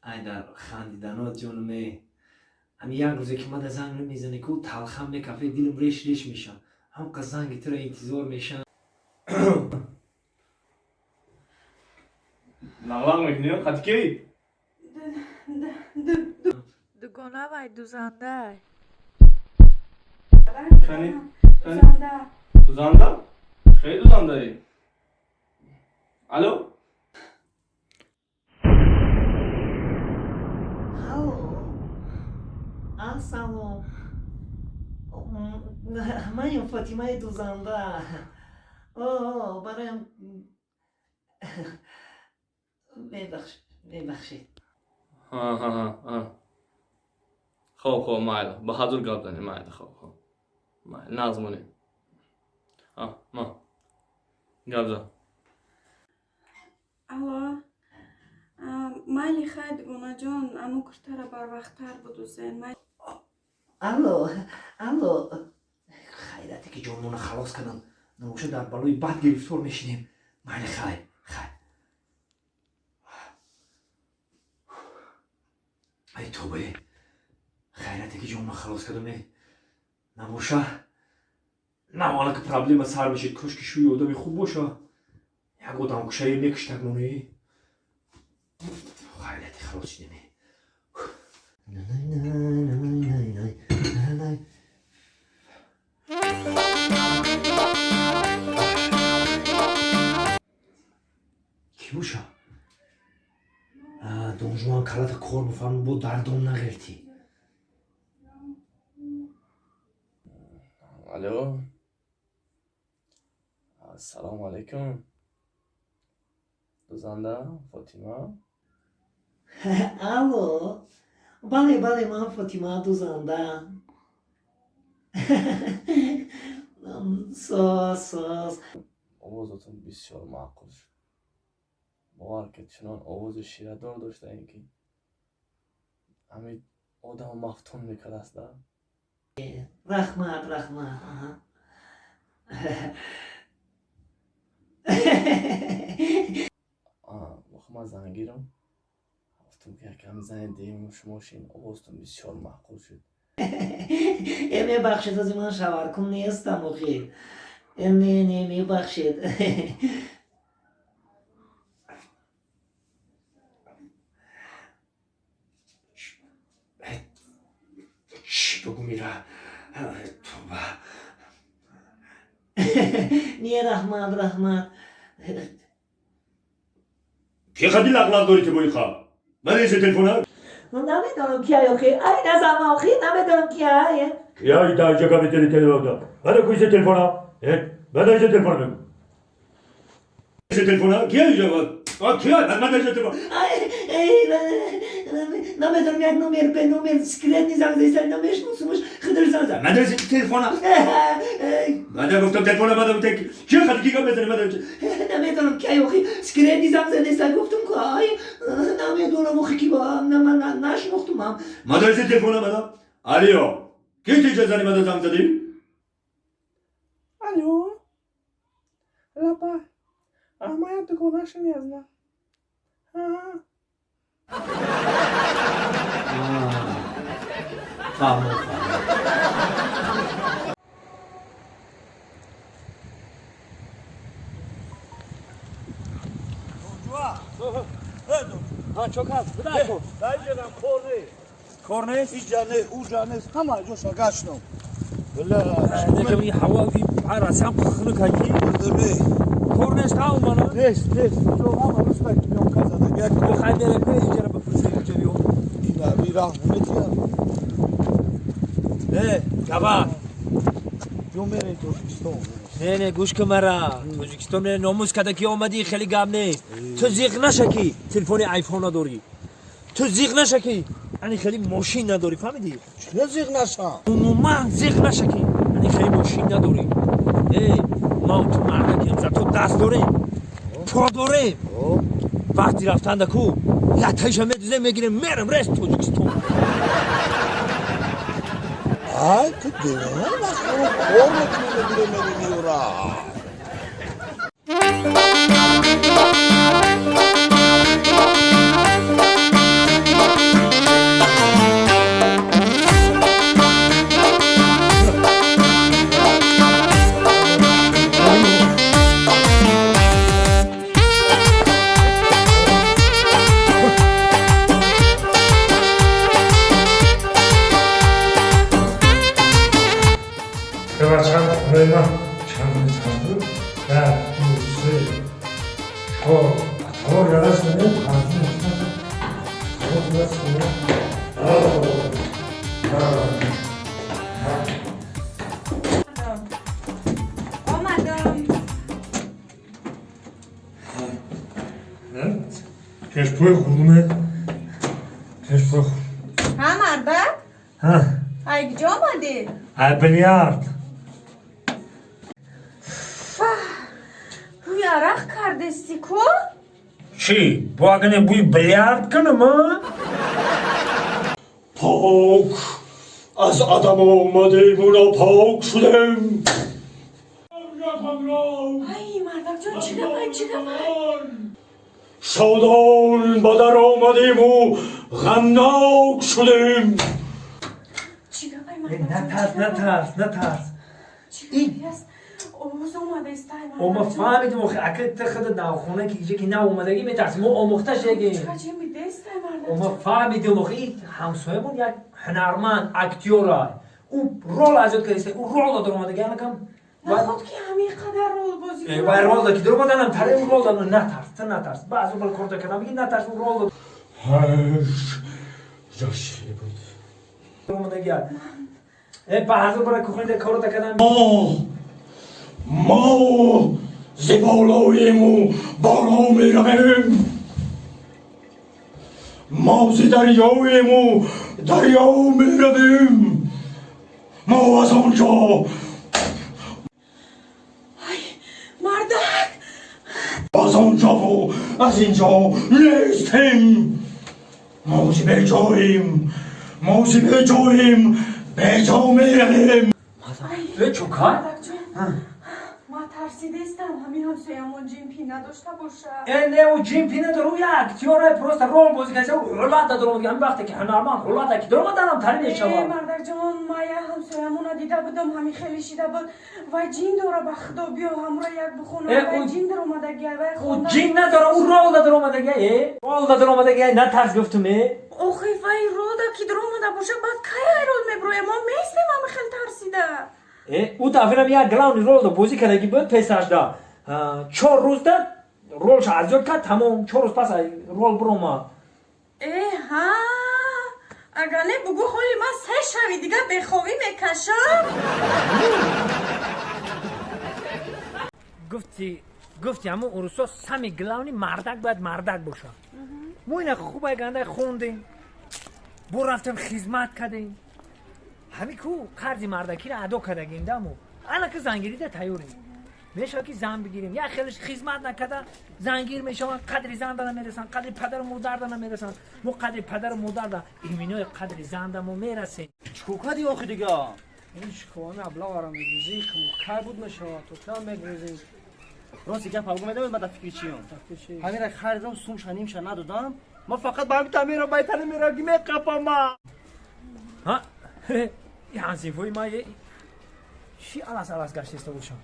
Ай дар хандиданот ҷонуме. Ҳами як рӯзе ки мада занг намезанӣ ку, талхам мекафе, дилам реш реш меша. Ҳамқа занги туро интизор мешам. Лағлағ мекунӣ, қати ки? Дугона вай дузандай. Қани? Дузанда. Дузанда? Хеле дузандаи. Алло? Алло. Ассалом. Маем Фотимаи дузанда. О, бароям мебахшед. Ҳа, ҳа, ҳа, ҳа. Хоб, хоб, майли. Ба ҳазур гап занем, майли, хоб, хоб. Майли, нағз монем. А, ма. Гап зан. Алло. Майли, хай, дугонаҷон, аммо куртара барвақттар будузен. Алло, алло. Хайрате ки ҷонмона халос кардам. Набоша дар балои бад гирифтор мешидем. Майли, хай, хай. Ай тобе. Хайрате ки ҷонма халос кардам. Э. Набоша навалака проблема сар мешид. Кошки шӯи одами хуб боша. Як одамкушае мекуштак моне. Хайрате халос шидем. Э. Най. Кӣ боша? Донжуан калата кор бифармуд, бо дардом нағелтӣ. Алло. Ассалому алайкум. Дузанда Фотима? Алло. Бале, бале, ман Фотима дузанда. Соз, соз. Овозатон бисёр маъқул шуд. Бовар ки чунон овози ширадор доштаем ки ҳамин одамо мафтун мекардаст да. Раҳмат, раҳмат. Аҳа. Охи ман зангирам. Гуфтам ки якам занг диҳем шумо шин овозатон бисёр маъқул шуд. Э, мебахшед, ози ман шаваркун нестам охи. Э, не, не, мебахшед. Чӣ бугу мира? Тоба. Не, раҳмат, раҳмат. Ки қади лағлағ дорӣ ки бои қаб? Ман ише телефона? Намедонам кия охи. Ай назам охи, намедонам кия. Я ита иҷа кабитери телефона. Мана ку ише телефона? Э, мана ише телефона мегу. Ише телефона? Кия иҷа? А кия? Мана ише телефона. Ай, эй, намедонам як номер бе номер секретный занг зайсал намешносумаш худаш занг зад. Мана ише телефона. Мана гуфтам телефона мана гуфтам ки қади ки гап мезанӣ мана ише. Намедонам кия охи, секретный занг задеса гуфтам ку ай намедонам охи ки ман нашинохтумам. Мана ише телефона мана. Алио. Ки ти иҷа зани мана занг задӣ? Алло. Лаба. Моя дугонаша меазна. Ҳа. Фаҳмо, фаҳмо. Кор нест. Кор нест? Иҷа не, уҷа нест, ҳама ҷоша гаштам. Ҳаво расам хунук ки. Кор нест ҳа умана? Нест, нест. Ҷо ҳама руста килёнка зада. Як хай мере ку иҷара бипурсем иҷа биё. Ина би раҳ метиям. Э, гава. Ҷо мерем Тоҷикистон. Не, не, гӯш кун мара. Тоҷикистон не, номус када ки омадӣ, хеле гап нест. Ту зиқ наша ки телефони айфон надорӣ. Ту зиқ наша ки ани хеле мошин надорӣ, фаҳмидӣ? Чӣ зиқ нашам? Умуман зиқ наша ки ани хеле мошин надорӣ. Э, ма ту мардакем, зато даст дорем, по дорем. Вақти рафтанда ку латтаиша медузем, мегирем, мерем рес Тоҷикистон. Ай, ту девона вақт кор мекунӣ, мегирем, мерем меёра. Як, ду, се, чор. Тавор ярас не, панҷ, тавор ярас не. Омадам. Пешпои хурдуме. Пешпои хурд. Ҳа, мардак? Ҳа. Ай куҷо омадӣ? Ай бильярд. Бӯи арақ кардести ку? Чӣ? Бо агане бӯи бильярд кунам, а? Пок аз адам омадему нопок шудем. Ай, мардакҷон, чӣ гапай, чӣ гапай? Шодон ба дар омадему ғамнок шудем. Чӣ гапай, Натарс, натарс, натарс. Чӣ гапай аст? Овоз омадаистай. Мо фаҳмидем, охи, ака ту худат навхона ки иҷа ки нав омадагӣ метарсӣ, мо омӯхта шегем. Мо фаҳмидем, охи, ин ҳамсоямон як ҳунарманд, актёра. Ӯ рол азёд кардааст, ӯ рол дод омадагӣ, анакам. Наход ки ҳамин қадар рол бозӣ Э, вай рол дод ки даромаданам, таре ӯ рол дод, натарс, ту натарс. Баъзо бал корда кардам, бигӣ натарс, ӯ рол дод. Ҷашне буд. Омадагӣ. Э, баъзо бала кухнида корда кардам. Мо зи болоему боло меравем, мо зи дарёему дарё меравем, мо аз он ҷо Мардак! Аз он ҷову аз ин ҷо нестем. Мо зи беҷоем, мо зи беҷоем, беҷо меравем. Э, чӯкай? Мардакҷон, ман тарсидестам, ҳамин ҳамсоямон ҷинпи надошта бошад. Э, не, ӯ ҷинпи надора, ӯ як актёра, просто рол бозӣ карда, ӯ ҳулата даромад, ҳамин вақте ки ҳунарманд ҳулата ки даромаданам тари Э, мешавад. Мардакҷон, ман як ҳамсоямона дида будам, ҳамин хеле шида буд. Вай ҷин дора, ба худо, биё ҳамро як бихонам. Э, Вай ҷин даромадагия, вай ӯ хона. ҷин надора, ӯ рол даромадагия, э? Рол даромадагия, натарс гуфтум, э? Охи, вай ролда ки даромада боша, баъд кай ай рол меброя? Мо местем ҳами хел тарсида. Э, ӯ дафъинам як главный рол да бозӣ кардагӣ буд песашда. 4 рӯзда ролша азёд кард, тамом, 4 рӯз пас ай рол биромад. Э, ҳа, агар не, бугӯ, ҳоли ман се шави дига бехобӣ мекашам. Гуфти ҳамун урусо самый главный мардак бояд мардак бошад. Мо ина хубай гандай хондем, бо рафтем хизмат кардем, ҳами ку қарзи мардакиро адо кардагем дамо, ана ки зангирида тайёрем, мешавад ки зан бигирем. Як хелеш хизмат накарда зангир мешаванд, қадри занда намерасанд, қадри падару модарда намерасанд. Мо қадри падару модарда, иминои қадри занда мо мерасем. Чикор кардӣ охи дига? Ин шикоҳои аблағарам мегрезӣ, кай буд мешавад, то кай мегрезӣ? Рости гап ҳавгу медонед, ман дар фикри чиём? Ҳамира харидам, сумша нимша надодам, ман фақат ба ҳамин тамеро байтани мерам ки меқапама. Ҳа, ҳамсинфои ма чӣ алас алас гаштиста бошам?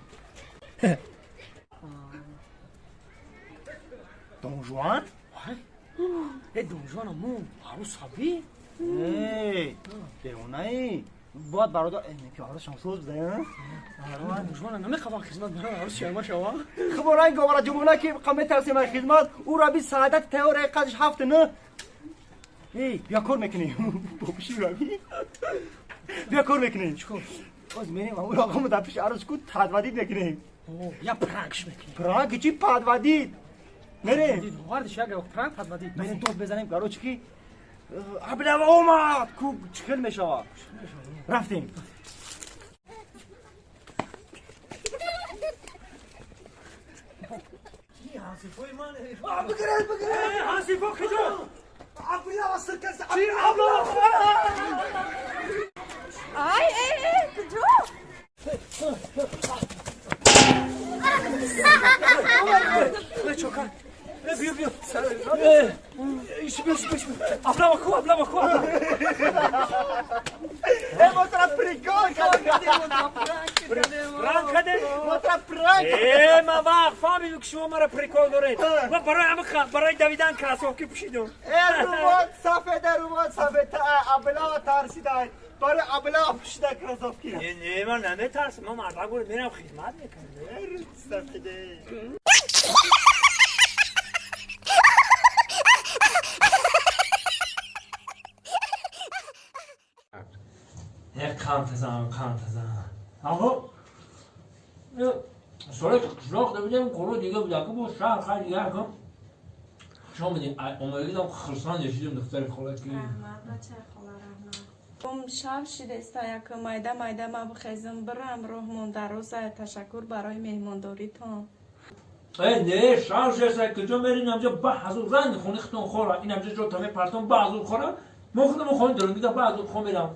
Донжуан. Э, Донжуан аму арӯсаби? Э, девонаи, бояд бародар ки арӯс шамсоз буда. Донжуана намехаван хизмат барои арӯс шарма шава. Хуб, ранг овара ҷумона ки қа метарсем ай хизмат, ӯ раби саадати тайёра қадш ҳафт на. Эй, бия кор мекунем, бобиши раби, бия кор мекунем. Чикор? Оз мерем, аму оғамо дар пиши арӯс ку подводить мекунем. Я пранк ш мекунем. Пранк чи, подводить мерем. Вардиш як пранк подводить. Мерем, дод мезанем, короче, ки абнава омад ку, чӣ хел мешавад. Рафтем. Ҳамсинфои ман. Бигиред, бигиред! Ҳамсинфо куҷо? Абнава сиркас. Чи аблава? Ай, э, э, куҷо? Чока. بیا بیا بیا ابلا کو ابلا کو ای ما ترا پریکار کردیم پرانک کردیم ما ترا پرانک ای ما وقت فهمیدم که شما مرا پریکار دارید من برای همه برای دویدن کراسوفکی پوشیدم ای رومات سفیده رومات سفیده ابلا ترسیده برای ابلا پوشیده کراسوفکی نه من نمیترسم من مردم گوره میرم خدمت میکنم ای رومات سفیده یک قند زن آقا سال قشلاق دویدم قرو دیگه بود که با شهر خیلی دیگه کن شما بدین اومدیدم خرسان یشیدم دختر خاله کی رحمت بچه خاله رحمت شب شیده یک مایده مایده ما بخیزم برم روح دروزه تشکر برای مهمانداریتون ای نه شب شده کجا میرین اینجا به حضور رنگ خونه ختون خوره این همجا جو تمه پرتون به حضور خوره ما خودم خونه دارم دیگه به حضور خون میرم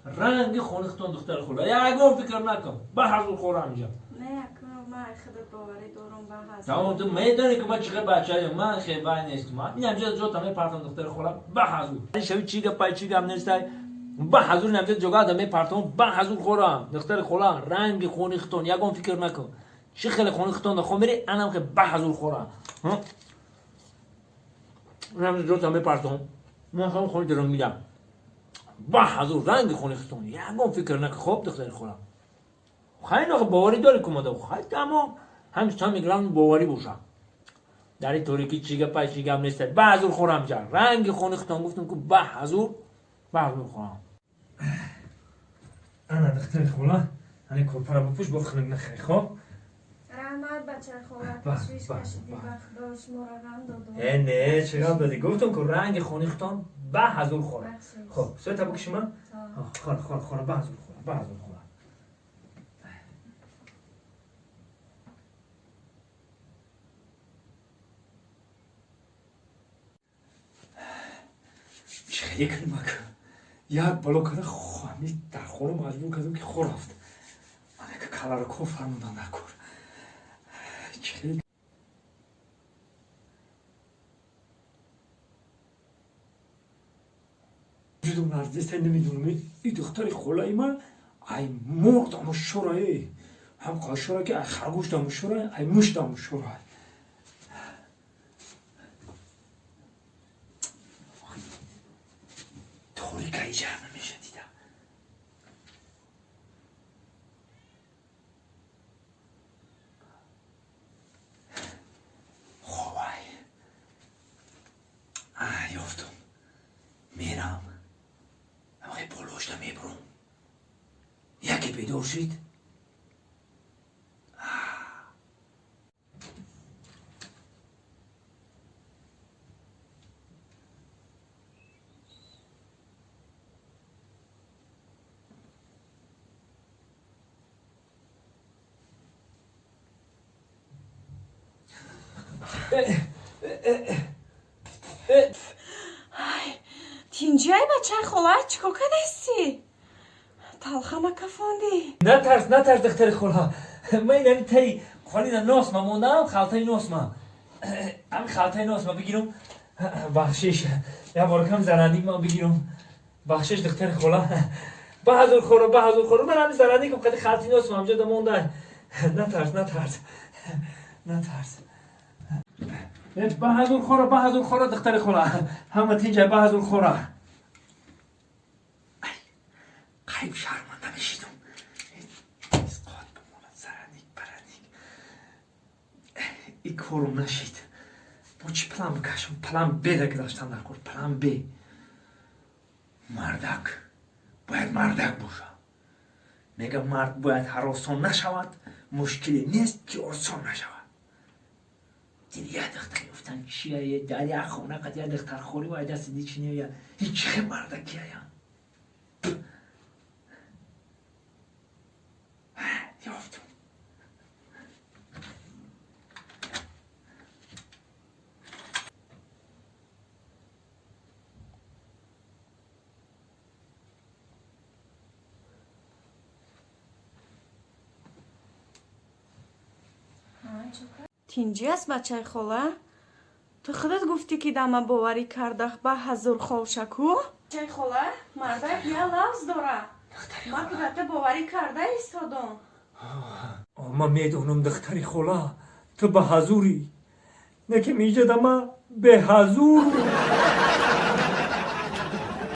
رنگ خونه ختون دختر خوره یگان فکر نکن به حضور خوره اینجا نه یکم من خودت باوری دارم به حضور تمام تو میدونی که من چقدر بچه‌ام من خیلی نیستم این همجا جو تمه پرتون دختر خوره به حضور شب چی گپ چی گپ نیست به حضور همجا جوگا دمه پرتون به حضور خورم دختر خوره رنگ خونه ختون یگان فکر نکن چه خیلی خونه ختون خو میری انم که به حضور خورم همجا جو تمه پرتون من خودم خونه دارم میدم به حضور رنگ خونه ختون یگان فکر نکن خب دختر خورم خیلی آخه باوری داری که اومده خیلی تمام همین تا میگرم باوری باشم در این تاریکی چی گپ چی گپ نیست به حضور خورم جان رنگ خونه ختون گفتم که به حضور خورم انا دختر خوله انا کورپرا بپوش با خنک نخری خب رحمت بچه خوله تشویش کشیدی به خدا شما را غم دادم نه چه غم دادی گفتم که رنگ خونه ختون به حضور خورم خب سه تا بکشم من خور خور خور به حضور خورم به حضور خورم چه کنم یک بلو کرده خواهمی در خونه مجبور کردم که خور رفت من که کلا رو کن فرمودن نکن چه جدو نرزیست نمیدونم این دختر خولای من ای مرغ دامو شورای هم قاشورا که ای خرگوش دامو شورای ای موش دامو شورای تاریک ای جمع میشه دیدم خب ای یافتم میرم همه پولوش میبرم یکی بیدار شید تینجای بچه خوله چیکار کردی؟ تلخما کفوندی نترس نترس دختر خوله من این تی خالی ناس ما موندم خالتای ناس ما هم خالتای ناس ما بگیرم بخشش یا بار کم زرندیگ ما بگیرم بخشش دختر خوله به حضور خوره به حضور خوره من هم زرندیگ قد خالتای ناس ما همجا مونده نترس نترس نترس به حضور خوره به حضور خوره دختر خوله همه تینجا به حضور خوره قریب شرمنده میشیدم اسقاط بماند زرنیک برنیک این کارم نشید با چی پلان بکشم پلان ب ده که داشتم در کار پلان ب مردک باید مردک باشه میگه مرد باید هراسان نشود مشکلی نیست که آسان نشود دیدی یه دختر گفتن چیه در یه خونه قد یه دختر خوری و دست دی چی نیه هیچ خیلی مردکیه یافتم تینجی است بچه خوله؟ Ту худат гуфтӣ, ки дама боварӣ кардах ба ҳазур ховшаку. Чай хола, мардак я лафз дора. Ма кудата боварӣ карда истодом. Ман медонам, духтари хола, ту ба ҳазурӣ, лекин иҷада ма беҳазуру.